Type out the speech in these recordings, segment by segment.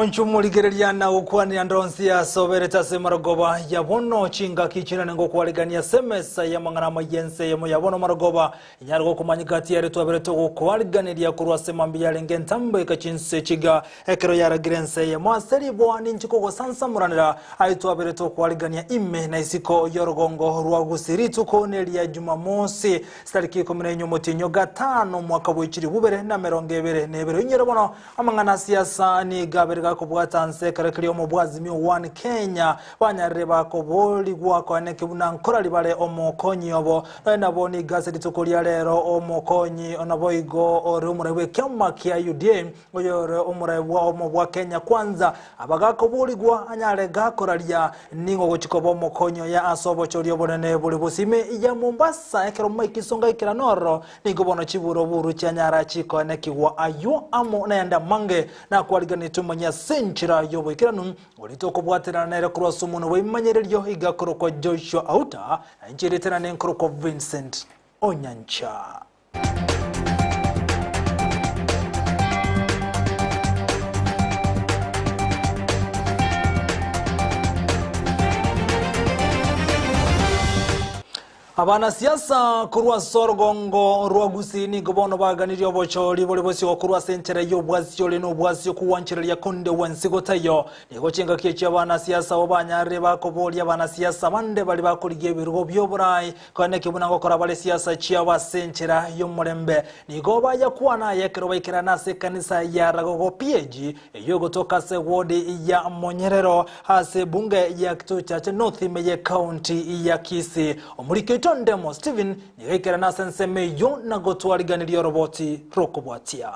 Omwancho omorigereria na gokwanera ndonsi asoberete ase marogoba ya bono chingaki chinene ngokwarigania ase emesa y'amang'ana amaya ense eyemo ya bono marogoba inyare gokomanyika tiare twaberete ogokwariganeria korwa ase mambia yarenge entambe eka chinse chiga ekero yaragire ense eyemo ase riboa ninche kogosansamoranera aye twaberete okwarigania ime na isiko y'orogongo rwa Gusii rituko neria Jumamosi Chitariki ikomi na inye omotienyi o gatano omwaka bwe chilifu bibere na emerongo ebere na ebere. Oinyore bono amang'ana a siasa nigo abere gakobwata nse ekero keria omobwazimi o One Kenya banyarire bakoborigwa koeneki buna nkorari bare omokonyi obo. Nonya nabo nigo ase rituko ria rero omokonyi naboigo ore omorai bw'ekiama kia UDA Oyore omorai bwa omo bwa Kenya Kwanza abagakoborigwa anyare gakoraria ning'o ogochia koba omokonyi oye ase obochori obonene bore bosio ime ya Mombasa ekero Mike Sonko aikera ororo nigo bono chiburoburu chianyara chikoenekigwa aywo amo nayande amange nakwariganetwe manya ase enchera y'oboikeranu oria tokobwaterana nere korwa ase omonwa bw'ebimanyererio iga akorokwa Joshua Auta na inche erieta riane nkorokwa Vincent Onyancha. Abanasiasa korwa ase orogongo rwa Gusii nigo bono baganirie obochori bore bosio korwa ase enchera y'obwasio ore nobwasio kogwanchereria konde gwensi gotaiyo. Nigo chingaki echio abanasiasa abo banyarire bakoboria abanasiasa bande baria bakorigia ebirugo bi'oborai Koeneki buna ngokora bare siasa chiabo ase enchera y'omorembe. Nigo bayakwana aya ekero baikerana ase ekanisa ya Ragogo PAG, eyio egotoka ase ewodi ya Monyerero ase ebunge ya Kituo Chache North ime y'ekaunti ya Kisii. Omoriki oito Ndemo Stephen nigo aikerana ase ensemo eyio na gotwariganiria oroboti rokobwatia.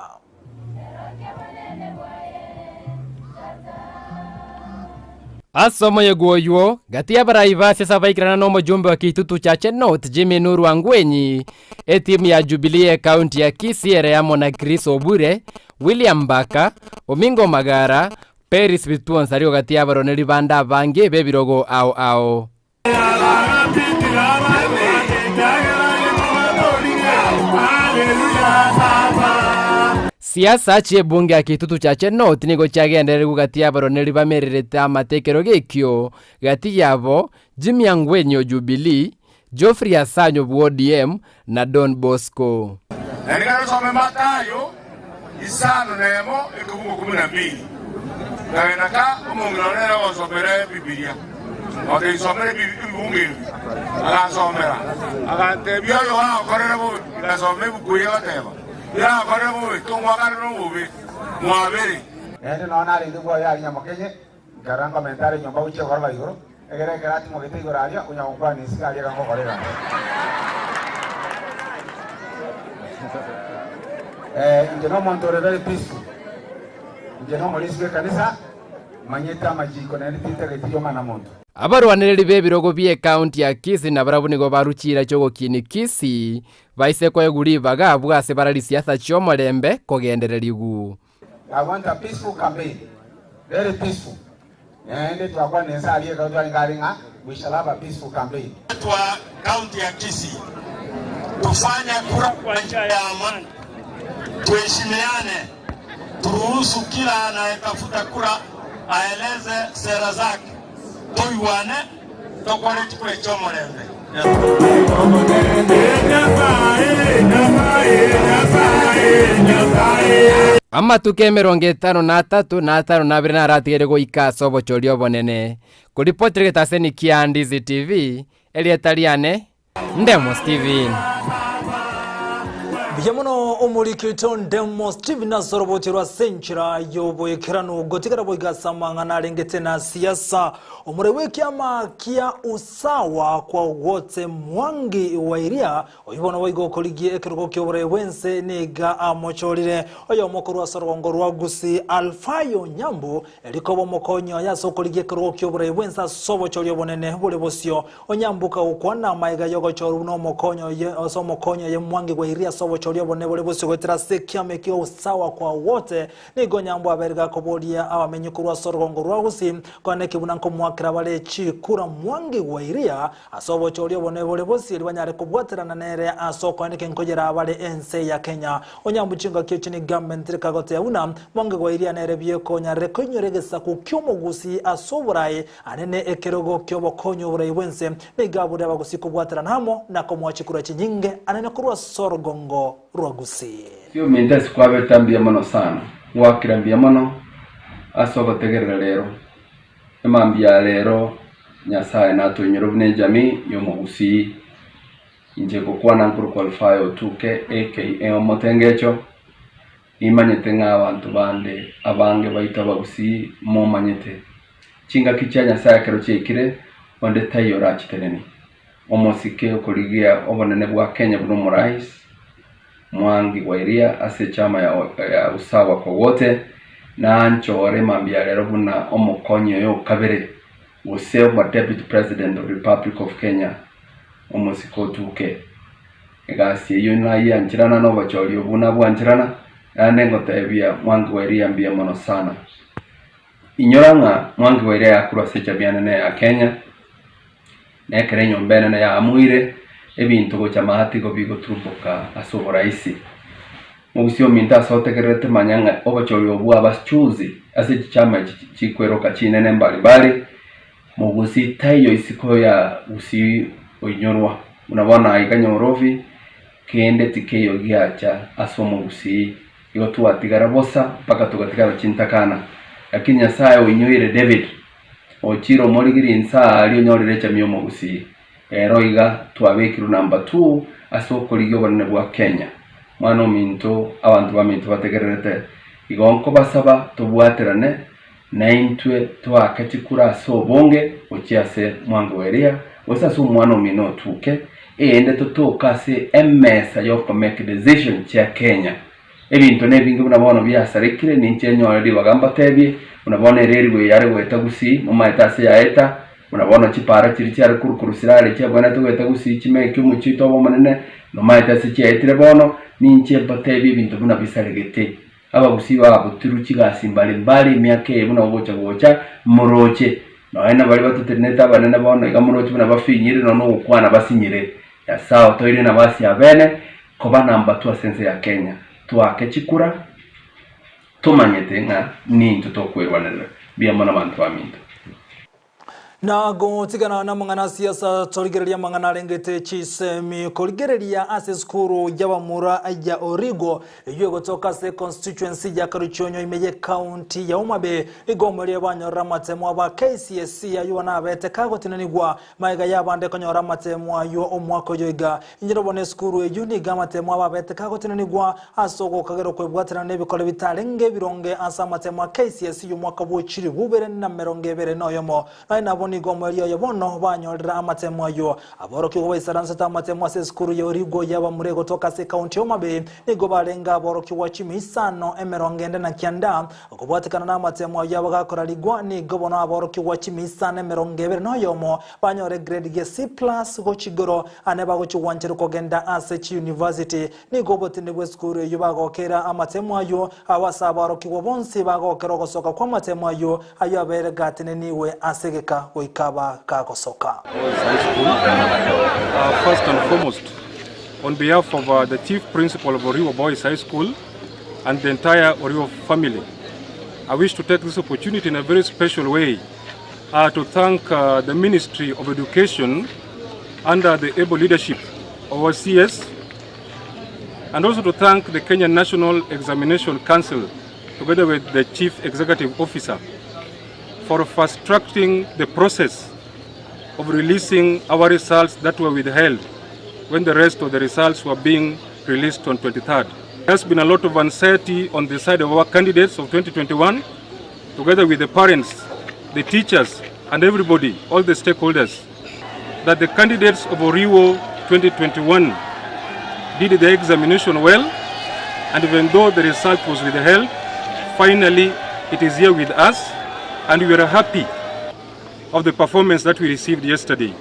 Ase omoyega oywo, gati y'abarai ba siasa baikerana n'omojumbe wa Kitutu Chache North Jimmy Nuru Angwenyi, etimu ya Jubilee y'ekaunti ya Kisii ere amo na Chris Obure, William Mbaka, Omingo Magara, Peris Bituonsa rigo gati y'abaroneri bande abange b'ebirogo ao ao. Siasa chi'ebunge ya Kitutu Chache North nigo chiagendererigwe gati y'abaroneri bamererete amate ekerogo ekio, gati yabo, Jimmy Angwenyi o Jubilee, Geoffrey Asanyo bw'ODM na Don Bosco. Naende karosome Matayo isano nemo ekebungo kumi na mbili, nkagenda ka omong'ina one nere ogonsomera Ebibilia, oteisomera ebibungo ebi, agansomera, agantebia, Oyo orakorere bobe, ngasoma ebuku eye egoteba, Orakorere bobe, tongwakanera obobe, mwabere. Naende nonya narenge bwoye aria nyamokenye, nkarora nkomenta are nyomba gochia gokora igoro, Ekero ekero atimogete igoro aria, onya gokwana isiko aria iga ngokora egasi. Eh, inche nomonto ore very peaceful. Inche nomorisia bw'ekanisa, manyete amachiko naende tintageti rioma na monto. Abarwanereri b'ebirogo bi'ekaunti ya Kisii nabarabwo nigo barue chiira chi'ogokiini Kisii, baise koegwa ribaga abwo ase bara risiasa chi'omorembe kogendererigw. I want a peaceful campaign, very peaceful. Naende twakwana ense aria ekero twarenge are ng'a we shall have a peaceful campaign. Watu wa kaunti ya Kisii tufanye kura kwa njia ya amani, tuheshimiane, turuhusu kila anayetafuta kura aeleze sera zake, toigwane, tokore chikura chi'omorembe. Amatuko emerongo etano na atato, na atano na abere naratigaire goika ase obochori obonene. Koripotera egetaseni kia Ndizi TV, erieta riane Ndemo Steven. Mbuya mono omoriki oito Ndemo Steven ase orobochi rwa ase enchera y'oboikeranu gotigara boigo ase amang'ana arengete na siasa. Omorei bw'ekiama kia Usawa kwa Wote Mwangi wa Iria, oyio bono boigo okorigia ekerogo ki'oborai bw'ense niga amochorire oyomo korwa ase orogongo rwa Gusii Alfayo Nyambu Erio koba omokonyi oye ase okorigia ekerogo ki'oborai bw'ense ase obochori obonene bore bosio. Onyambuka gokwana amaiga y'ogochorwa buna omokonyi oye ase omokonyi oye mwangi gwa Iria ase obochori. obochori obonene bore bosio goetera ase ekiama ekio Usawa kwa Wote. Nigo Onyambo abeire gakoboria abamenyi korwa ase orogongo rwa Gusii kwane ki buna nkomoakera bare chikura Mwangi wa Iria ase obochori obonene bore bosio erio banyare kobwaterana nere ase okoeneka enkoyera abare ense ya Kenya. Onyambo chingaki echi nigo amentire kagoteba buna Mwangi wa Iria nere biekonyarire koinyora egesaku ki'omogusii ase oboraai anene ekerogo ki'obokonyi oborai bw'ense. Nigo aburire abagusii kobwaterana amo na komoa chikura chinyinge anene korwa ase orogongo rwa Gusii. Tiominto ase kwabeta mbuya mono sana, gwakira mbuya mono ase ogotegerera rero. Emambia ya rero Nyasaye natoinyore buna ejamii y'omogusii. Inche ngokwana nkorokwa Alfayo Otuke aka Omotengecho, nimanyete ng'a abanto bande abange baito abagusii momanyete. Chingaki chia Nyasaye ekero chiaikire, onde taiyo orachitenenie. Omosike okorigia obonene bwa Kenya buna omorais, Mwangi wa Iria ase echama ya Usawa kwa Wote, nanchore mambia rero buna omokonyi oye okabere, gose omo Deputy President of Republic of Kenya, omosike otuke. Egasi eyio nayiancherana na obochori obwo nabwancherana, naende ngotebia Mwangi wa Iria mbuya mono sana. Inyora ng'a Mwangi wa Iria yakorwa ase echabia enene ya Kenya, Na ekero enyomba enene yaamuire, ebinto gocha maate igo bigoturumboka ase oboraisi. Mogusie ominto ase otegererete manya ng'a obochori obwo abachuzi ase chichama echi chikweroka chinene mbari mbari, mogusi taiyo isiko ya gusii oinyorwa. Buna bono aiga Nyorobi, kende tikeiyo giacha ase omogusii, igo twatigara bosa mpaka togatigara chintakana. Lakini Nyasaye oinyoire David. Ochire omorigiri inse aaria onyorire echami y'omogusii. Ero iga twabekirwe number two ase okorigia obonene bwa Kenya. Mwana ominto abanto baminto bategererete igo nkobasaba tobwaterane naintwe toake chikura ase obonge gochia ase mwango wa Elia gose ase omwana omino otuke erinde totoke ase emesa yoko make decision chia Kenya. Ebinto nebinge buna bono biasarekire, ninche nyore ribaga mbatebie, buna bono ere erigwe yare goeta gusii, momaete ase yaeta, buna bono chipaara chiria chiare korwa sirare chiabwenerete goeta gusii chimeke omochie oito obe omonene, nomaete ase chiaetire bono, ninche mbatebie ebinto buna bisaregete. Abagusii bagotirwe chigasi mbare mbare emiaka eye buna ogocha gocha, moroche. Nonya nabaria batotenenete abanene bono iga moroche buna bafinyire nonya nogokwana basinyire. Nyasae otoire nabasi abene koba number two ase ense ya Kenya. Toake chikura tomanyete ng'a nintwe tokwerwanerera. Mbuya mono abanto baminto. Na gotigana namang'ana a siasa, torigereria amang'ana arengete chisemi korigereria ase esukuru y'abamura ya Origo Eyio egotoka ase econstituency ya Karuchonyo ime y'ecounty ya Homa Bay. Nigo omoerio banyorire amatemo aba KCSE ayio nabete kagotenenigwa magega y'abande konyora amatemo ayio omwaka oyo iga. Inche bono esukuru eyio nigo amatemo aba abete kagotenenigwa ase ogokagera okwebwaterana nebikore bitarenge ebironge ase amatemo a KCSE y'omwaka bwo chilifu bibere na emerongo ebere na oyomo. Naye nabo nigo omoerio oyo bono banyorire amatemo ayio. Aborokigwa baisaransete amatemo ase esukuru ya Origo y'abamura egotoka ase ekaunti ya Homa Bay nigo barenge aborokigwa chimi isano, emerongo ende na kianda. Okobwatekana namatemo ayio abagakorarigwa nigo bono aborokigwa chimi isano emerongo ebere na oyomo banyore egrade ye C plus gochia igoro ane bagochia gwancherwa kogenda ase chiuniversity. Nigo obotindi bw'esukuru eyio bagokera amatemo ayio, agwo ase aborokigwa bonsi bagokera ogosoka kw'amatemo ayio, ayio abeire gatenenigwe ase egeka goika aba gagosoka. First and foremost, on behalf of uh, the Chief Principal of Oriwo Boys High School and the entire Oriwo family, I wish to take this opportunity in a very special way uh, to thank uh, the Ministry of Education under the able leadership of our CS and also to thank the Kenya National Examination Council together with the Chief Executive Officer for fast-tracking the process of releasing our results that were withheld when the rest of the results were being released on 23rd. There has been a lot of anxiety on the side of our candidates of 2021, together with the parents, the teachers, and everybody, all the stakeholders, that the candidates of Oriwo 2021 did the examination well, and even though the result was withheld, finally it is here with us, and we are happy of the performance that we received yesterday.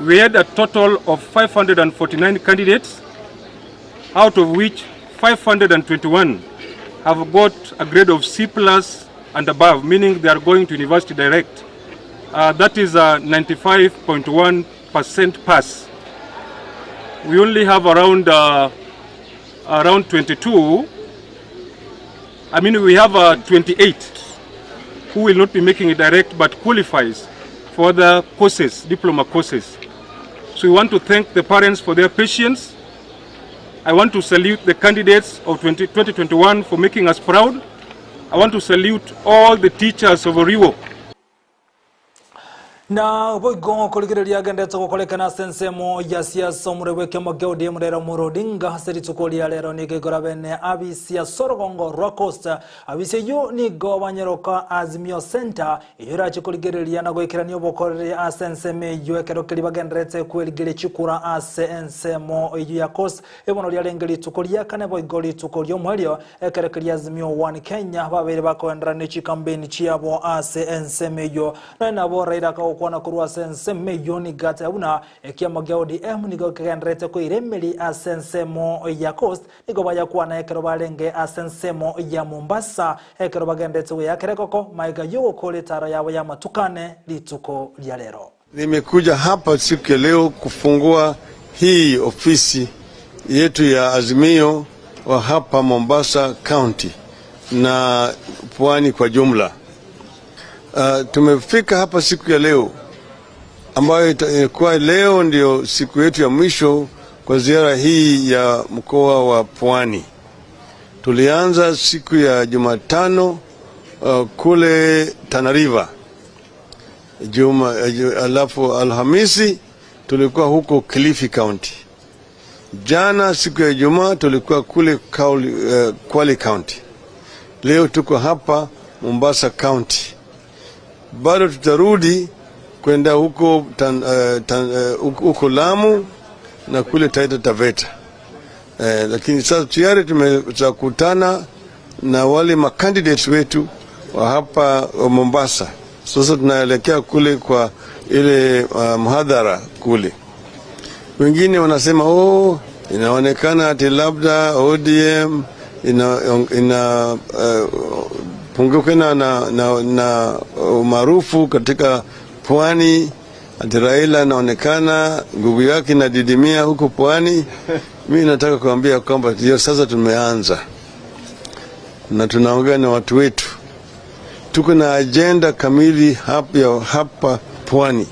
We had a total of 549 candidates. out of which 521 have got a grade of C plus and above, meaning they are going to university direct. That is a 95.1% pass. We only have around around 22, I mean we have 28 who will not be making it direct but qualifies for other courses, diploma courses. So we want to thank the parents for their patience. I want to salute the candidates of 2021 for making us proud. I want to salute all the teachers of Oriwo. Na boigo korigereria agendete gokorekana ase ensemo ya siasa omorwori bw'ekioma kia ODM Raila Amolo Odinga ase rituko ria rero nigo igoro abene abisi ase orogongo rwa Coast. Abisi eyio nigo banyeroka Azimio Centre eyio erache korigereria na goikerania obokoreri ase ensemo eyio ekero keria bagendererete kwerigeria chikura ase ensemo eyio ya Coast. Ebono riarenge rituko ria kane boigo rituko ri'omoerio Ekero keria Azimio One Kenya babeire bakoenderera ne chikampeni chiabo ase ensemo eyio. Nonya nabo Raila akagokwana korwa ase ensemo eyio nigo ateba buna ekiama gia ODM nigo kegendererete koira emeri ase ensemo ya Coast nigo bayakwana ekero barenge ase ensemo ya Mombasa ekero bagenderete goyakera ekoko magega yogokora etaro yabo y'amatuko ane rituko ria rero. Nimekuja hapa siku ya leo kufungua hii ofisi yetu ya Azimio wa hapa Mombasa County na pwani kwa jumla. Tumefika hapa siku ya leo ambayo itakuwa leo ndio siku yetu ya mwisho kwa ziara hii ya mkoa wa Pwani. Tulianza siku ya Jumatano kule Tana River. Juma, alafu Alhamisi tulikuwa huko Kilifi County. Jana siku ya Ijumaa tulikuwa kule Kwale County. Leo tuko hapa Mombasa County. Bado tutarudi kwenda huko tan, tan, huko Lamu na kule Taita Taveta. Lakini sasa tayari tumekutana na wale macandidates wetu wa hapa Mombasa. Sasa tunaelekea kule kwa ile mhadhara kule. Wengine wanasema oh, inaonekana ati labda ODM ina, ina pungukana na, na, na umaarufu katika pwani, ati Raila inaonekana nguvu yake inadidimia huko pwani. Mimi nataka kuambia kwamba ndio sasa tumeanza na tunaongea na watu wetu. Tuko na agenda kamili hapa, hapa pwani.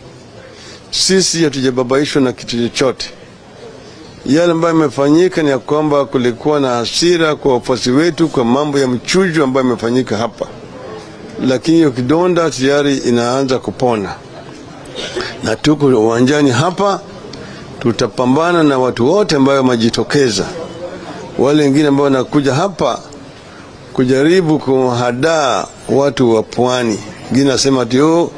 Sisi hatujababaishwa na kitu chochote. Yale ambayo yamefanyika ni ya kwamba kulikuwa na hasira kwa wafuasi wetu kwa mambo ya mchujo ambayo yamefanyika hapa, lakini hiyo kidonda tayari inaanza kupona, na tuko uwanjani hapa, tutapambana na watu wote ambao wamejitokeza, wale wengine ambao wanakuja hapa kujaribu kuhadaa watu wa pwani. Wengine nasema ati oh,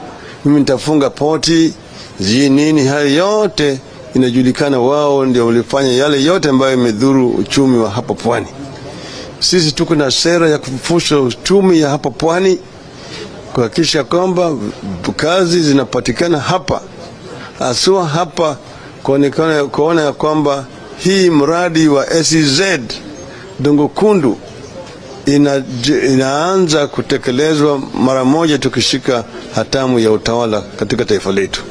mimi nitafunga poti zi nini. Hayo yote inajulikana, wao ndio walifanya yale yote ambayo imedhuru uchumi wa hapa pwani. Sisi tuko na sera ya kufufusha uchumi ya hapa pwani, kuhakikisha kwamba kazi zinapatikana hapa, haswa hapa kuonekana, kuona ya kwamba hii mradi wa SEZ Dongo Kundu ina, inaanza kutekelezwa mara moja tukishika hatamu ya utawala katika taifa letu.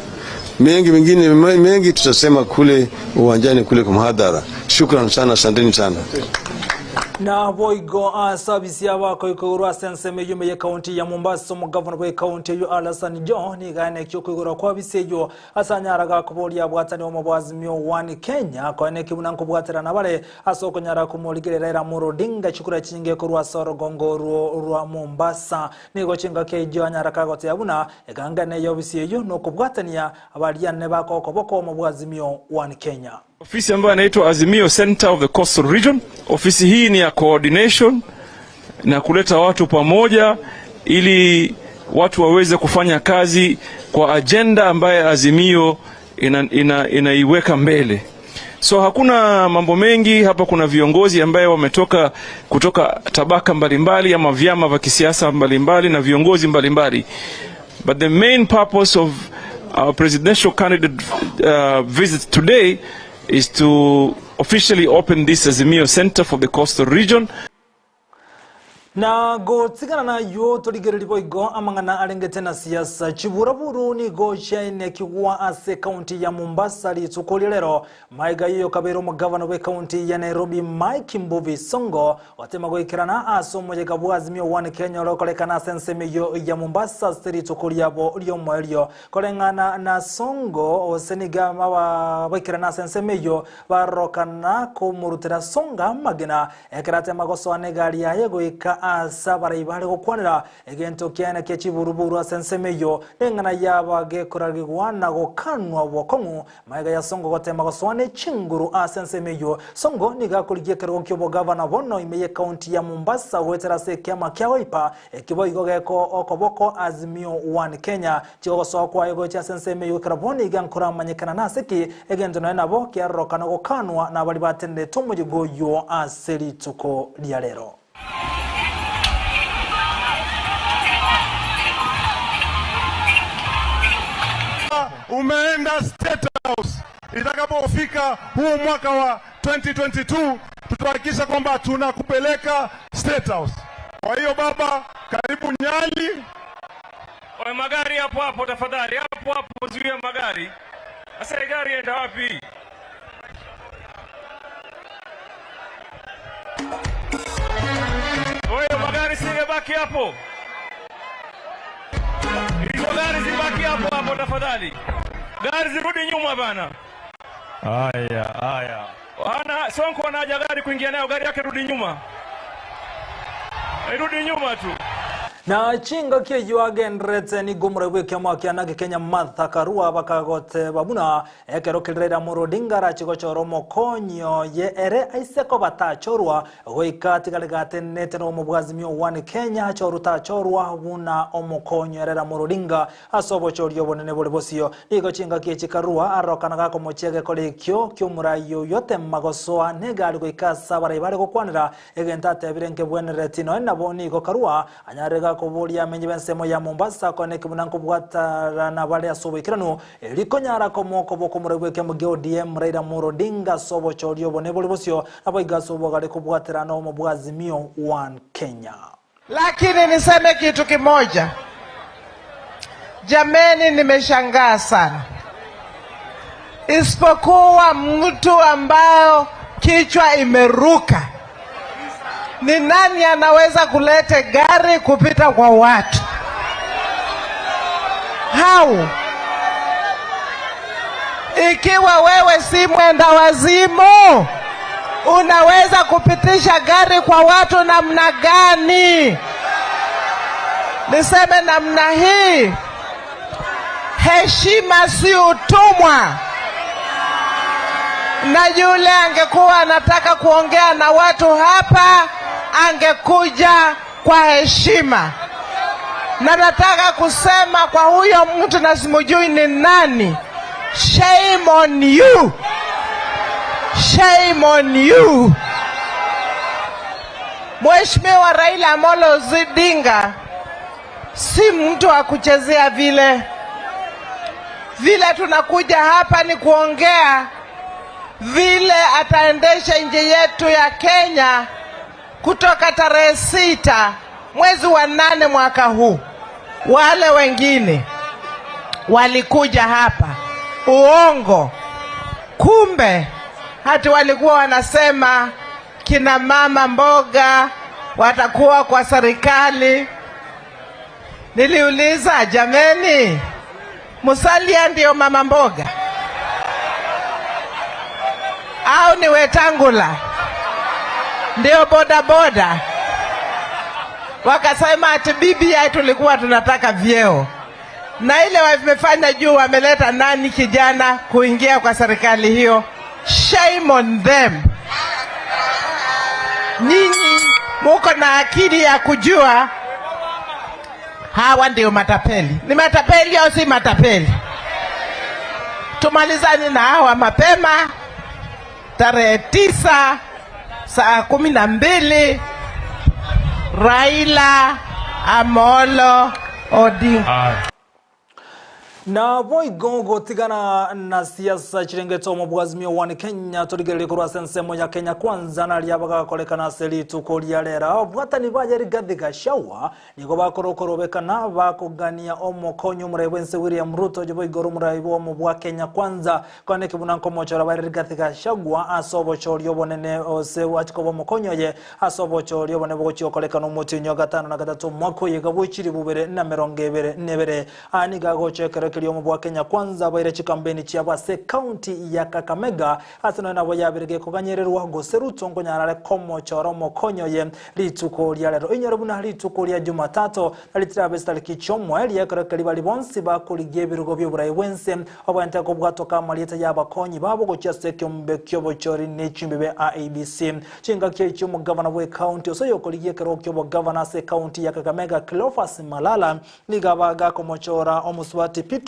Mengi mengine mengi tutasema kule uwanjani kule kwa mhadhara. Shukran sana, asanteni sana. Na boigo asabisi abakoikorwa ase ensemo eyio ime y'ekaunti ya Mombasa omogavana bwa ekaunti eyio Alasan Joho nigo aenekia okoigorwa kwa abisi eyio ase anyara gakoboria abwatani omo bwa Azimio One Kenya koenekia buna nkobwaterana bare ase okonyara komorigerera Raila Amolo Odinga chikura chinyinge korwa ase orogongo orwo rwa Mombasa. Nigo chingaki echio anyara kagoteba buna ekangana ey'obisi eyio nokobwatania abariane bakokoboko omo bwa Azimio One Kenya. Ofisi ambayo inaitwa Azimio Center of the Coastal Region. Ofisi hii ni ya coordination na kuleta watu pamoja ili watu waweze kufanya kazi kwa agenda ambayo Azimio inaiweka ina, ina mbele. So hakuna mambo mengi hapa. Kuna viongozi ambaye wametoka kutoka tabaka mbalimbali ama vyama vya kisiasa mbalimbali na viongozi mbalimbali, but the main purpose of our presidential candidate visit today is to officially open this Azimio Centre for the Coastal Region. Na gotigana nayio torigererie boigo amang'ana arengete na siasa. Chiburaburu nigo chiaenekigwa ase ekaunti ya Mombasa rituko ria rero. Maiga ayio kabeire omogavana bw'ekaunti ya Nairobi Mike Mbuvi Sonko otema goikerana ase omoyega bwa Azimio One Kenya orokorekana ase ensemo eyio ya Mombasa ase rituko riabo riomoerio. Koreng'ana na Sonko gose nigo abaikerana ase ensemo eyio barorokana komorutera Songa amagena Ekero atema gosoa negari yaye goika aase abarai bare gokwanera, egento kiaye kie chiburuburu ase ensemo eyio, neng'ana yaba gekorarigwa na gokanwa bokong'u. Magega ya Songo gotema gosoa ne chinguru ase ensemo eyio, Songo nigo akorigia ekerogo ki'obogavana bono ime y'ekaunti ya Mombasa goetera ase ekiama kia Wiper, eki boigo geko okoboko Azimio One Kenya. Chigogosoa kwaye gochia ase ensemo eyio ekero bono iga nkoramanyekana nase ki, Egento nonya nabo kiarorokana gokanwa nabaria batenerete omoyega oyio ase rituko ria rero. Umeenda State House. Itakapofika huu mwaka wa 2022 tutahakikisha kwamba tunakupeleka State House. Kwa hiyo baba, karibu Nyali. Oe, magari hapo hapo tafadhali, hapo hapo zuia magari. Sasa hii gari enda wapi? Oe, magari singebaki hapo. Hizo gari zibaki hapo hapo tafadhali. Gari zirudi nyuma bana. Haya, haya. Ana Sonko anaja gari kuingia nayo gari yake rudi nyuma. Irudi nyuma tu. Na chingaki eyio agendererete nigo omorai bw'ekiama kia Nage Kenya Martha Karua bakagoteba buna ekero keria Raila Amolo Odinga arache gochora omokonyi oye ere aise koba tachorwa goika atigare gatenenete na obomo bwa Azimio One Kenya achorwe tachorwa buna omokonyi oye Raila Amolo Odinga Ase obochori obonene bore bosio, nigo chingaki echi Karua arorokana gakomochia egekora ekio ki'omorai oyio tema gosoa negari goika ase abarai bare gokwanera egento atebire nkebwenereti. Nonya nabo nigo Karua anyarire gakoboria amenyi b'ensemo ya Mombasa koeneki buna nkobwatarana bare ase oboikeranu erio konyara komoa okoboko omorai bw'ekiambo gia ODM Raila Amolo Odinga ase obochori obonene bore bosio naboigo ase obogare kobwaterana obomo bwa Azimio One Kenya. Lakini niseme kitu kimoja, jameni, nimeshangaa sana, isipokuwa mtu ambao kichwa imeruka, ni nani anaweza kuleta gari kupita kwa watu? How? Ikiwa wewe si mwenda wazimu, unaweza kupitisha gari kwa watu namna gani? Niseme namna hii, heshima si utumwa. Na yule angekuwa anataka kuongea na watu hapa, angekuja kwa heshima. Na nataka kusema kwa huyo mtu na simujui ni nani, shame on you, shame on you. Mheshimiwa Raila Amolo Odinga si mtu wa kuchezea vile. Vile tunakuja hapa ni kuongea vile ataendesha nchi yetu ya Kenya kutoka tarehe 6 mwezi wa 8 mwaka huu. Wale wengine walikuja hapa uongo, kumbe hati walikuwa wanasema kina mama mboga watakuwa kwa serikali. Niliuliza, jameni, Musalia ndio mama mboga au ni Wetangula ndio bodaboda? Wakasema ati BBI tulikuwa tunataka vyeo, na ile wamefanya juu, wameleta nani kijana kuingia kwa serikali hiyo? Shame on them. Nyinyi muko na akili ya kujua hawa ndio matapeli. Ni matapeli au si matapeli? Tumalizane na hawa mapema tarehe 9 saa 12, Raila Amolo Odinga. Naboigo gotigana na siasa chirengete omo bwa Azimio One Kenya torigererie korwa ase ensemo ya Kenya Kwanza naria bagakorekana ase rituko ria rero. Ababwatani baye Rigathi Gachagua nigo bakorokorobekana bakogania omokonyi omorai bwense William Ruto oyo boigo ore omorai bwomo bwa Kenya Kwanza kwaneki buna nkomochora bare Rigathi Gachagua ase obochori obonene ose achi koba omokonyi oye ase obochori obonene bogochia gokorekana omotienyi o gatano na gatato omwaka oyo iga bwe chilifu ibere na emerongo ebere na ebere. Aya nigo agocha ekero keria omobua Kenya Kwanza baire chikampeni chiabo ase ecounty ya Kakamega ase nonya nabo yabere gekoganyererwa gose Ruto nkonyara are komochora omokonyi oye rituko ria rero. Inyore buna rituko ria Jumatatu nari chirabe chitariki chiomoerio ekero keria baria bonsi bakorigia ebirogo bioborai bwense obwenerete kobwatoka amarieta y'abakonyi babo gochia ase ekeombe kiobochori ne chimbibe IEBC. Chingaki echio omogavana bw'ecounty ase oyokorigia ekerogo kiobogavana ase ecounty ya Kakamega Cleophas Malala Nigo abagakomochora omosubati Beatrice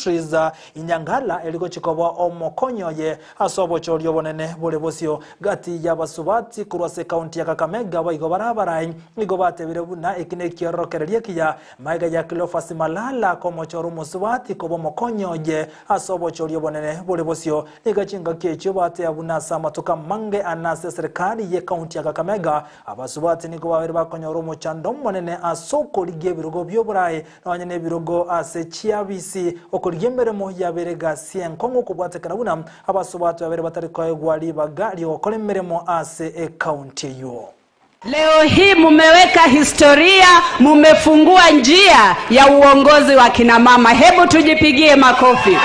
Inyangala erio gochia koba omokonyi oye ase obochori obonene bore bosio. Gati y'abasubati korwa ase ekaunti ya Kakamega boigo bare abarai nigo batebire buna eki nekiororokererio ekiya magega ya Cleophas Malala komochora omosubati koba omokonyi oye ase obochori obonene bore bosio. Nigo chingaki echio batea buna ase amatuko amange ane ase eserekari y'ekaunti ya Kakamega Abasubati nigo babeire bakonyora omochando omonene ase okorigia ebirogo bi'oboraai, nonya nebirogo ase chiabisi, okorigia emeremo yabeire egasi enkong'u kobwatekana buna abasubati babeire batari koegwa ribaga ri'ogokora emeremo ase ekaunti eyio. Leo hii mumeweka historia, mumefungua njia ya uongozi wa kina mama. Hebu tujipigie makofi.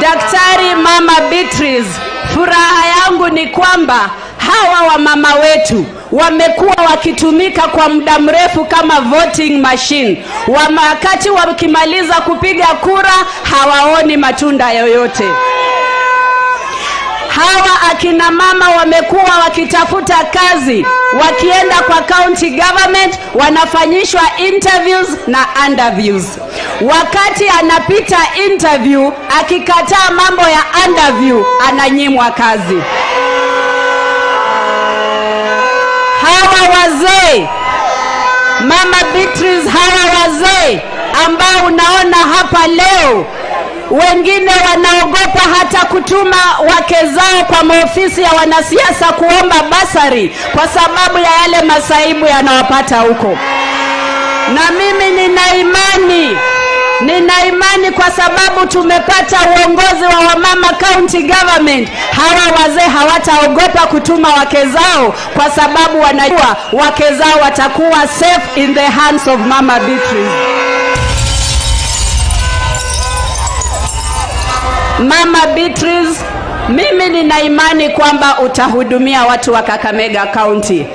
Daktari Mama Beatrice, furaha yangu ni kwamba hawa wamama wetu wamekuwa wakitumika kwa muda mrefu kama voting machine. Wakati wakimaliza kupiga kura hawaoni matunda yoyote. Hawa akina mama wamekuwa wakitafuta kazi, wakienda kwa county government wanafanyishwa interviews na underviews. Wakati anapita interview, akikataa mambo ya underview, ananyimwa kazi. Hawa wazee Mama Beatrice, hawa wazee ambao unaona hapa leo, wengine wanaogopa hata kutuma wake zao kwa maofisi ya wanasiasa kuomba basari kwa sababu ya yale masaibu yanawapata huko. Na mimi nina imani, nina imani kwa sababu tumepata uongozi wa wamama county government, hawa wazee hawataogopa kutuma wake zao kwa sababu wanajua wake zao watakuwa safe in the hands of Mama Beatrice. Mama Beatrice, mimi nina imani kwamba utahudumia watu wa Kakamega County.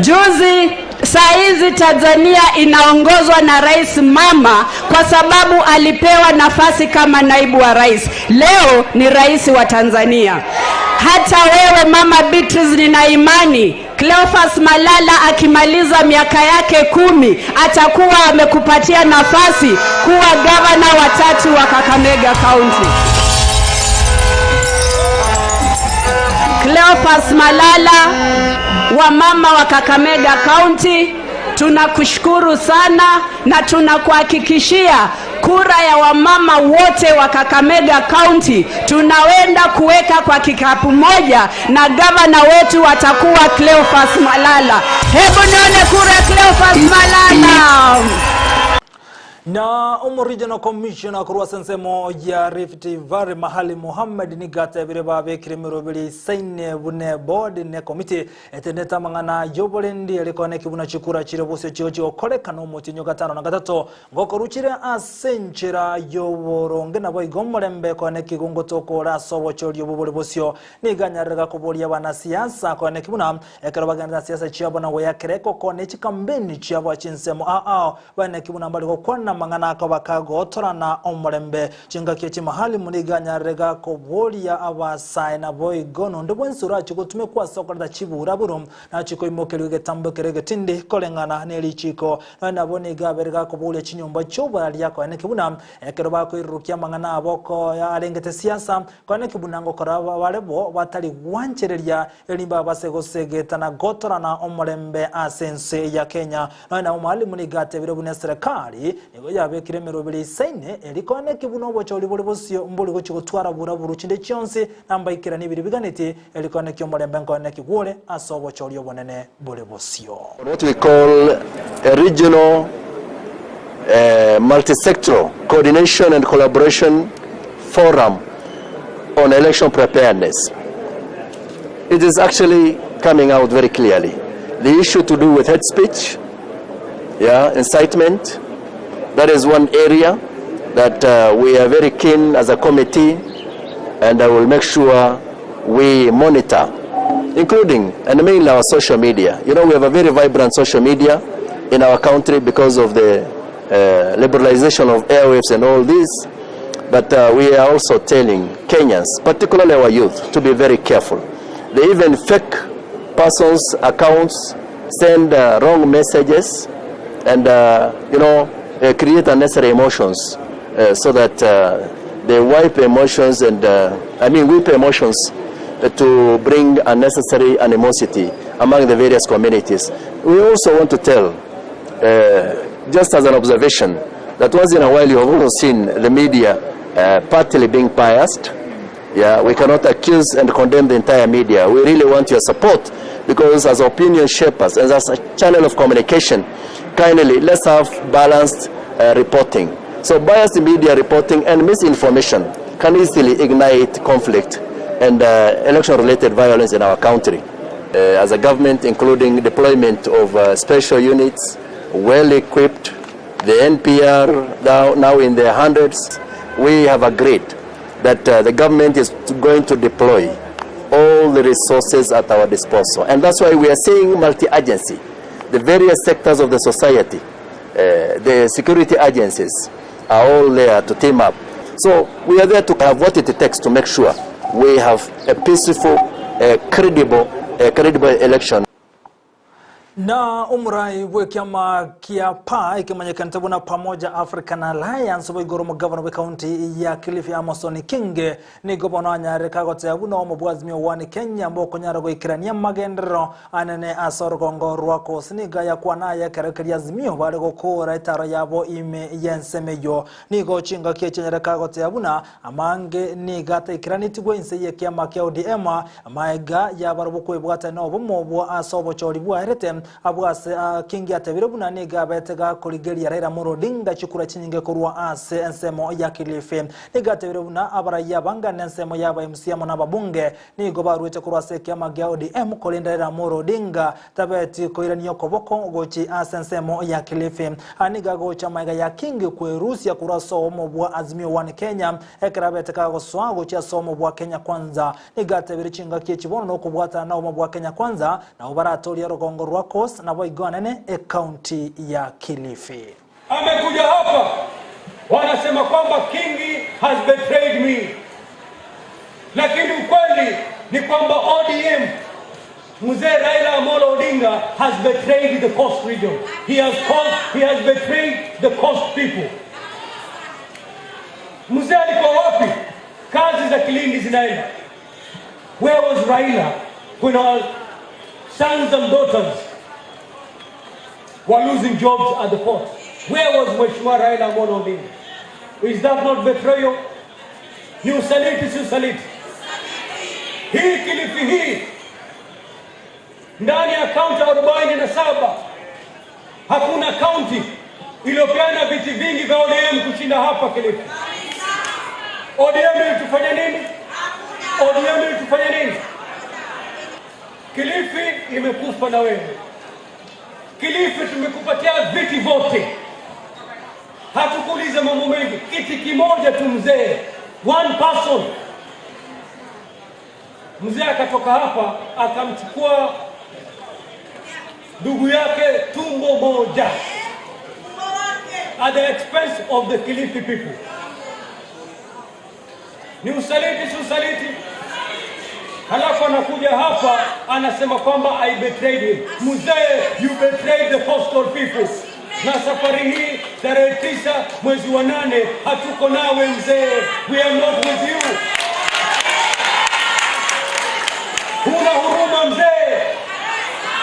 Juzi saa hizi Tanzania inaongozwa na rais mama kwa sababu alipewa nafasi kama naibu wa rais. Leo ni rais wa Tanzania. Hata wewe Mama Beatrice, nina imani Cleophas Malala akimaliza miaka yake 10 atakuwa amekupatia nafasi kuwa gavana wa 3 wa Kakamega County. Cleophas Malala, wamama wa Kakamega County, tunakushukuru sana na tunakuhakikishia kura ya wamama wote wa Kakamega County tunawenda kuweka kwa kikapu moja na gavana wetu atakuwa Cleophas Malala. Hebu nione kura ya Cleophas Malala. Na omoregional commissioner korwa ase ensemo ya Rift Valley Mahali Mohammed nigo atebire babekire emeroberi eisaine buna eboard na ekomiti etenete amang'ana y'oborendi ere koeneki buna chikura chire bosio chigo chigokorekana omotienyi o gatano na gatato ngokorwa chire ase enchera y'oboronge naboigo omorembe koeneki igo ngotokora ase obochori obo bore bosio. Nigo anyarire gakoboria abanasiasa koeneki buna ekero bagenderete na siasa chiabo na goyakera ekoko ne chikambeni chiabo chinsemo ao ao Baineki buna mbare gokwana amang'ana ako bakagotorana omorembe. Chingaki echi mahali nigo anyarire gakoboria abasae naboigo nonde bwensi orache gotumekwa ase okoreta chiburaburu nache koimokerigwa egetambo ekero egetindi koreng'ana ne richiiko. Nonya nabo nigo abere gakoboria chinyomba chi'oboraria koeneki buna ekero bakoirurukia amang'ana abo arengete siasa koeneki buna ngokora bare bo batari gwanchereria Erinde babase gosegeta na gotorana omorembe ase ense ya Kenya. Nonya nabo Mwalimu nigo atebire buna eserekari nigo yabekire emeroberi eisaine, eri koeneki buna obochori bore bosio mbori gochia gotwara buraburu chinde chionsi, na mbaikeranie ebiri biganetie, eri koeneki omorembe nkoeneki gwore ase obochori obonene bore bosio. What we call a regional multi-sectoral coordination and collaboration forum on election preparedness. It is actually coming out very clearly. The issue to do with hate speech, yeah, incitement, that is one area that we are very keen as a committee, and I will make sure we monitor, including and mainly our social media. You know, we have a very vibrant social media in our country because of the liberalization of airwaves and all this. But we are also telling Kenyans, particularly our youth, to be very careful. They even fake persons' accounts, send wrong messages, and create unnecessary emotions so that they wipe emotions and I mean whip emotions to bring unnecessary animosity among the various communities. We also want to tell, just as an observation, that once in a while you have also seen the media partly being biased. Yeah, we cannot accuse and condemn the entire media. We really want your support because as opinion shapers and as a channel of communication, kindly let's have balanced reporting. So biased media reporting and misinformation can easily ignite conflict and election-related violence in our country. As a government, including deployment of special units, well-equipped, the NPR now in their hundreds, we have agreed that the government is going to deploy all the resources at our disposal. And that's why we are seeing multi-agency, the various sectors of the society, the security agencies are all there to team up. So we are there to have what it takes to make sure we have a peaceful, a credible election. Na omurai bw'ekiama kia PA ekemanyekanete buna Pamoja African Alliance boigoro omogavana bw'ekaunti ya Kilifi Amason Kingi nigo bono anyareka goteba buna omobwa Azimio One Kenya mbokonyara goikerania magenderero anene ase orugongo rwa Coast. Nigo yakwana aye ekero keria Azimio bare gokora etaro yabo ime y'ensemo eywo. Nigo chingaki echianyareka goteba buna amange nigo ataikeranetigwe inse y'ekiama kia ODM maega yabarobwo kwebwata na obomo bwa ase obochori bwaerete abwase Kingi atebire buna nigo abete gakorigeria Raila Amolo Odinga chikura chinyinge korwa ase ensemo ya Kilifi. Nigo atebire buna abaraiya bangane ensemo yaba MCA amo n'ababunge nigo barwete korwa ase ekiama gia ODM korenda Raila Amolo Odinga tabeti koirania okoboko gochi ase ensemo ya Kilifi. Nigo agocha maega ya Kingi kwerusia korwa ase obomo bwa Azimio One Kenya ekero abete kagosoa gochia ase obomo bwa Kenya Kwanza. Nigo atebire chingaki echibono n'okobwatana na obomo bwa Kenya Kwanza nabo baratoria orugongo rwa Coast nabo igo anene ekaunti ya Kilifi. Amekuja hapa wanasema kwamba Kingi has betrayed me, lakini ukweli ni kwamba ODM Mzee Raila Amolo Odinga has betrayed the Coast region. He has betrayed the Coast people. Mzee alikuwa wapi? Kazi za Kilindi zinaenda. Where was Raila when our sons and daughters were losing jobs at the port? Where was Mheshimiwa Raila Amolo Odinga? Is that not betrayal? Ni usaliti, si usaliti? Hii Kilifi hii ndani ya kaunti 47 hakuna kaunti iliyopeana viti vingi vya ODM kushinda hapa Kilifi. ODM ilitufanya nini? ODM ilitufanya nini? Kilifi imekufa na wewe. Kilifi tumekupatia viti vote. Hatukuuliza mambo mengi, kiti kimoja tu mzee, one person. Mzee akatoka hapa akamchukua ndugu yake tumbo moja at the expense of the Kilifi people. Ni usaliti, si usaliti? Halafu anakuja hapa anasema kwamba I betrayed him. Mzee, you betrayed the coastal people. Na safari hii tarehe 9 mwezi wa 8 hatuko nawe mzee. We are not with you. Huna huruma mzee.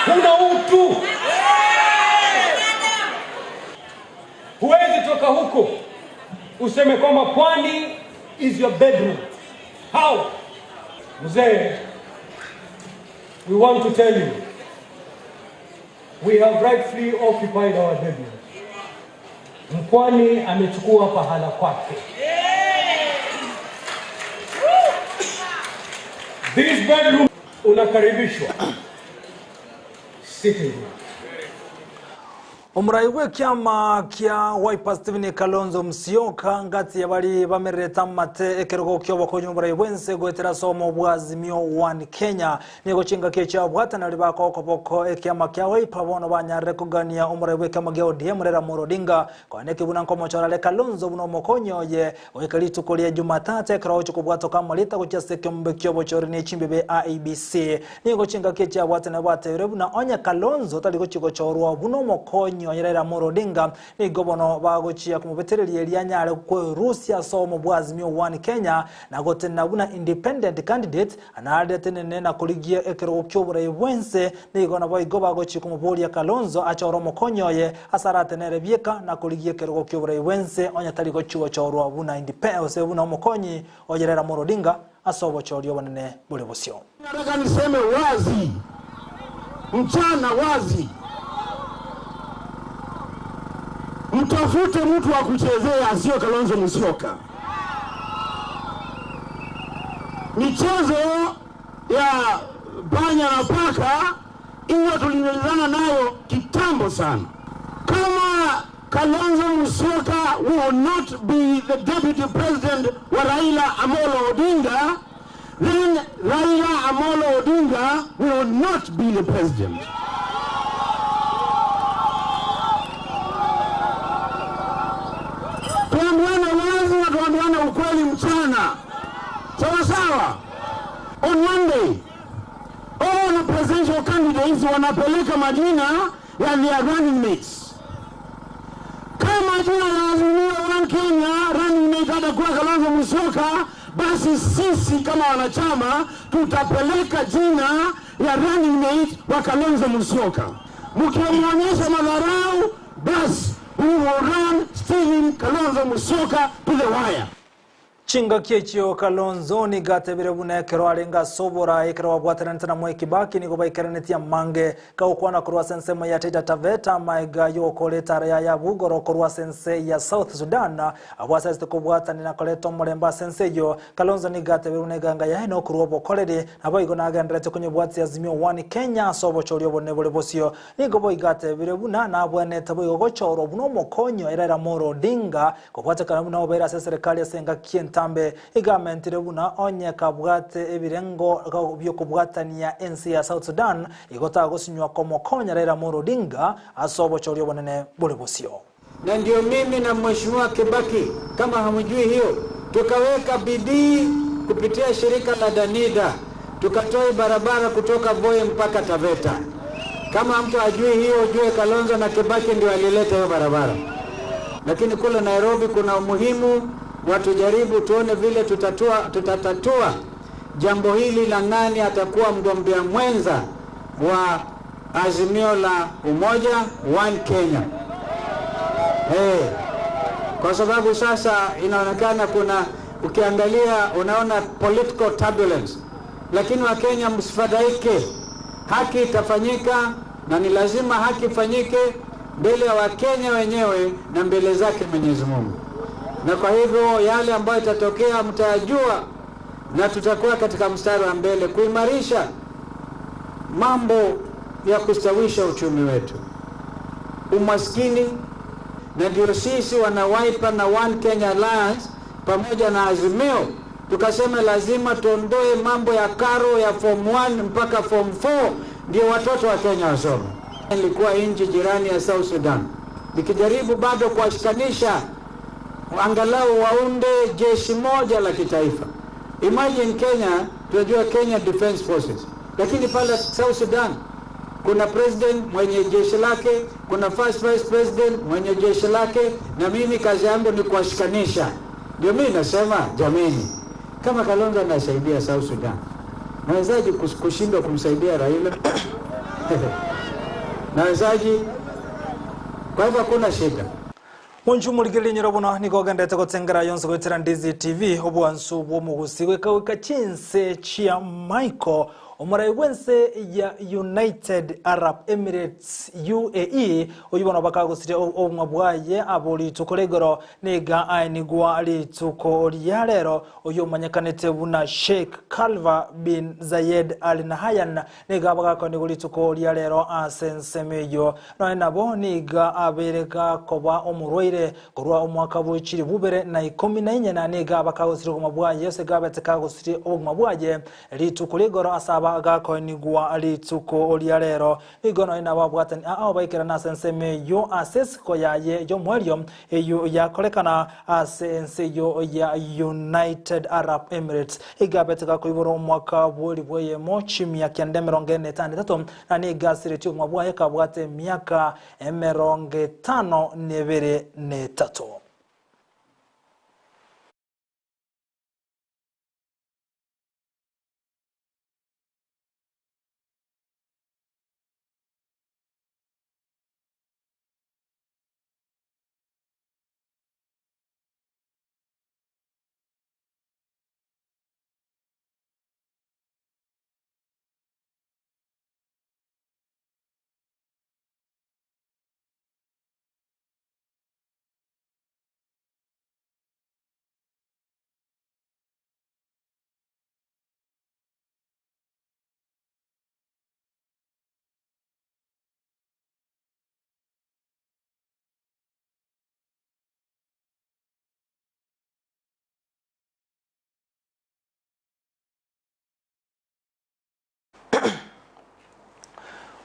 Huna utu. Huwezi toka huko useme kwamba pwani is your bedroom. How? Mzee, we want to tell you we have rightfully occupied our bedroom. Mpwani amechukua pahala kwake. This bedroom unakaribishwa sitting room. Omorai bw'ekiama kia Wiper Stephen Kalonzo Musyoka ngati yabari bamererete amate ekerogo ki'obokonyi oborai bwense goetera ase omo bwa Azimio One Kenya. Nigo chingaki echio abwatanari bakokoboko ekiama kia Wiper bono banyarire kogania omorai bw'ekiama gia ODM Raila Amolo Odinga koene ekebuna nkomochorare Kalonzo buna omokonyi oye goika rituko ria Jumatatu ekero agochia kobwatoka amarita gochia ase ekeombe ki'obochori ne chimbibe IEBC. Nigo chingaki echio abwatanari batebire buna onye Kalonzo tari gochia gochorwa buna omokonyi oye Raila Amolo Odinga nigo bono bagochia komobetereria erio anyare kwerusia ase omo bwa Azimio One Kenya na gotenena buna independent candidate anare atenene na korigia ekerogo ki'oborai bwense. Nigo naboigo bagochia komoboria Kalonzo achore omokonyi oye ase aratenere bieka na korigia ekerogo ki'oborai bwense onye tari gochia gochorwa buna independent gose buna omokonyi oye Raila Amolo Odinga ase obochori obonene bore bosio. Nataka niseme wazi, mchana wazi, mtafute mtu wa kuchezea, sio Kalonzo Musyoka. Michezo ya panya na paka hiyo tulimalizana nayo kitambo sana. Kama Kalonzo Musyoka will not be the deputy president wa Raila Amolo Odinga, then Raila Amolo Odinga will not be the president. Tuambiane wazi na tuambiane ukweli mchana. Sawa sawa. On Monday, all the presidential candidates wanapeleka majina ya their running mates. Kama jina la Azimio One Kenya running mate hatakuwa Kalonzo Musyoka, basi sisi kama wanachama tutapeleka jina ya running mate wa Kalonzo Musyoka. Mkimwonyesha madharau, basi we will run Stephen Kalonzo Musyoka to the wire. Chingaki echio Kalonzo nigatebire buna ekero arenge ase oborai ekero babwatananete na Mwai Kibaki nigo baikarenetie amange kagokwana korwa ase ensemo ya Taita Taveta amaiga yogokora etara ya yabugoro korwa ase ense ya South Sudan abwo ase asete kobwatania na koreta omorembe ase ense eyio. Kalonzo nigatebire buna eganga yaye nokorwa obokoreri nabo igo nagenderete konyebwatia Azimio One Kenya ase obochori obonene bore bosio. Nigo boigo atebire buna nabwenerete boigo gochorwa buna omokonyi oye Raila Amolo Odinga kobwatekana buna obeire ase eserekari ase engaki entambe. Iga amentire buna onye kabwate ebirengo bi'okobwatania ense ya South Sudan igo tagosinywa komokonya Raila Amolo Odinga ase obochori obonene bore bosio. Na ndio mimi na Mheshimiwa Kibaki, kama hamjui hiyo, tukaweka bidii kupitia shirika la Danida, tukatoa barabara kutoka Voi mpaka Taveta. Kama mtu ajui hiyo, ujue Kalonzo na Kibaki ndio alileta hiyo barabara. Lakini kule Nairobi kuna umuhimu watujaribu tuone vile tutatatua jambo hili la nani atakuwa mgombea mwenza wa Azimio la Umoja One Kenya. Hey, kwa sababu sasa inaonekana kuna, ukiangalia unaona political turbulence, lakini Wakenya msifadhaike, haki itafanyika na ni lazima haki ifanyike mbele ya Wakenya wenyewe na mbele zake Mwenyezi Mungu. Na kwa hivyo yale ambayo itatokea mtayajua, na tutakuwa katika mstari wa mbele kuimarisha mambo ya kustawisha uchumi wetu. Umaskini, na ndio sisi wana Wiper na One Kenya Alliance pamoja na Azimio tukasema lazima tuondoe mambo ya karo ya form 1 mpaka form 4 ndio watoto wa Kenya wasome. Nilikuwa nchi jirani ya South Sudan nikijaribu bado kuwashikanisha angalau waunde jeshi moja la kitaifa. Imagine Kenya, tunajua Kenya Defence Forces, lakini pale South Sudan kuna president mwenye jeshi lake, kuna first vice president mwenye jeshi lake, na mimi kazi yangu ni kuwashikanisha. Ndio mimi nasema jameni, kama Kalonzo anasaidia South Sudan, nawezaje kushindwa kumsaidia Raila? Nawezaje? Kwa hivyo hakuna shida. Monchu morigereria nyoro bono nigo ogenderete gotsengera yonsi goetera Ndizi TV obwansu bw'omogusi goika goika chinse chia Michael omorai bw'ense ya United Arab Emirates UAE oyio bono bakagosiria obong'wa bwaye abo rituko ria igoro niga aenigwa rituko ria rero oyio omanyekanete buna Sheikh Khalifa bin Zayed Al Nahyan Nigo abagakonigwa rituko ria rero ase ensemo eyio. Nonya nabo nigo abeire gakoba omorwaire korwa omwaka bwe chilifu bibere na ikomi na inye, na nigo abakagosiria obogima bwaye, gose gabete kagosiria obogima bwaye rituko ria igoro ase aba gakoenigwa rituko ria rero. Nigo nonya nabo abwatani ao baikerane ase ensemo eyio ase esiko yaye y'omoerio, eyio yakorekana ase ense eyio ya United Arab Emirates. Igabete gakoibora omwaka bw'elifu eyemo chimia kianda 45, na nigo asiretie obogima bwaye kabwate emiaka 53 na etato.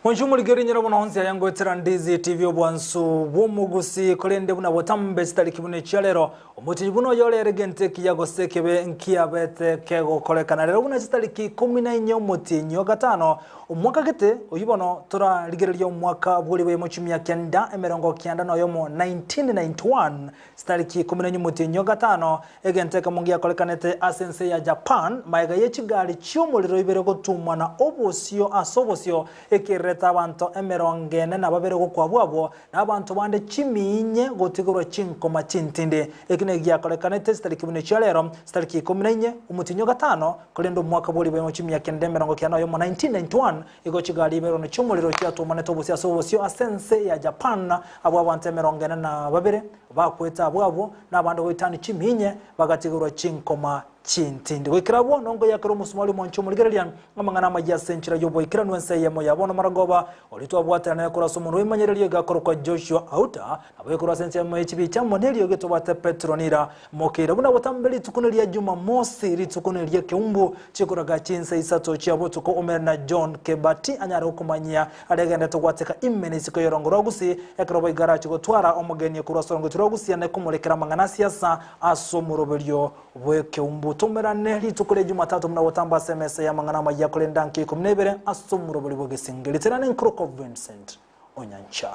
Monchu omorikeri nyora buna onsi aya ngoetera Ndizi TV obwansu bw'omogusi korende buna botambe chitariki buna echia rero omotienyi buna oyo orere gento ekiya gose ekebe nkiabete kegokorekana rero buna chitariki 14 omotienyi o gatano omwaka gete oyio bono torarigereria omwaka bw'oribo emo chimia 991 1991 Chitariki 14 omotienyi o gatano, egento ekemo ngiakorekanete ase ense ya Japan, magega ye chigari chi'omorero ibere gotumana obosio ase obosio, ekererete abanto 42 gokwa bwabwo, na abanto bande chimiinye gotigorwa chinkoma chintindi. Eki nigo giakorekanete chitariki buna echia rero, chitariki 14 omotienyi o gatano, korende omwaka bw'oribo chimia 991, 1991, Igo chigari ibere chi'omorero chiatumanete obosio ase obosio ase ense ya Japan, abwo abanto 42 bakwete abwo abwo, na abande goetania chiminye bagatigorwa chinkoma chintindi. Goikera abwo nongoyakera omosumari omonche omorigereria amang'ana amayia ase enchera y'oboikeranu ense eyemo ya bono maragoba, oria twabwaterana korwa ase omonwa oimanyererio iga akorokwa Joshua Auta, nabo korwa ase ensemo ye chibicha amo neriogi tobwate Petero nira Mokeire buna botambe rituko neria Jumamosi, rituko neria ekeumbu, chikoraga chinsa isato chia botuko omere na John Kebati anyare gokomanyia aria agenderete gwateka ime nesiko y'orongo rwa Gusii ekero boigo arache gotwara omogeni korwa ase orongoiti rwa Gusii ane komorekera amang'ana a siasa ase omoroberio bw'ekeumbu. Tomerane rituko ria Jumatatu buna botambe ase emesa y'amang'ana amayia korende anke 12 ase omoroberio bw'egesinge. Riterane nkorokwa Vincent Onyancha.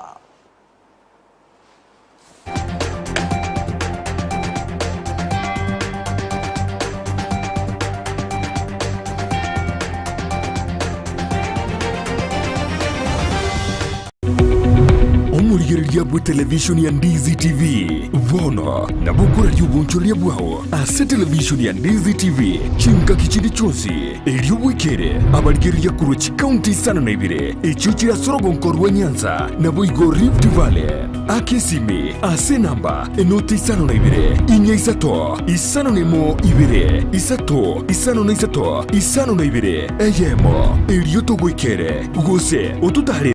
Omorigereria bw'etelevishoni ya Ndizi TV bono nabo okoraria obonchoreria bwao ase televishoni ya Ndizi TV chingaki chinde chionsi, erio bwekere abarigereria korwa chikaunti isano na ibere echio chire ase orogonko rwa Nyanza naboigo Rift Valley. Aka esimi ase enamba enoti 52 4 3 51 2 3 5 3 52 1, erio togoikere gose ototaarere.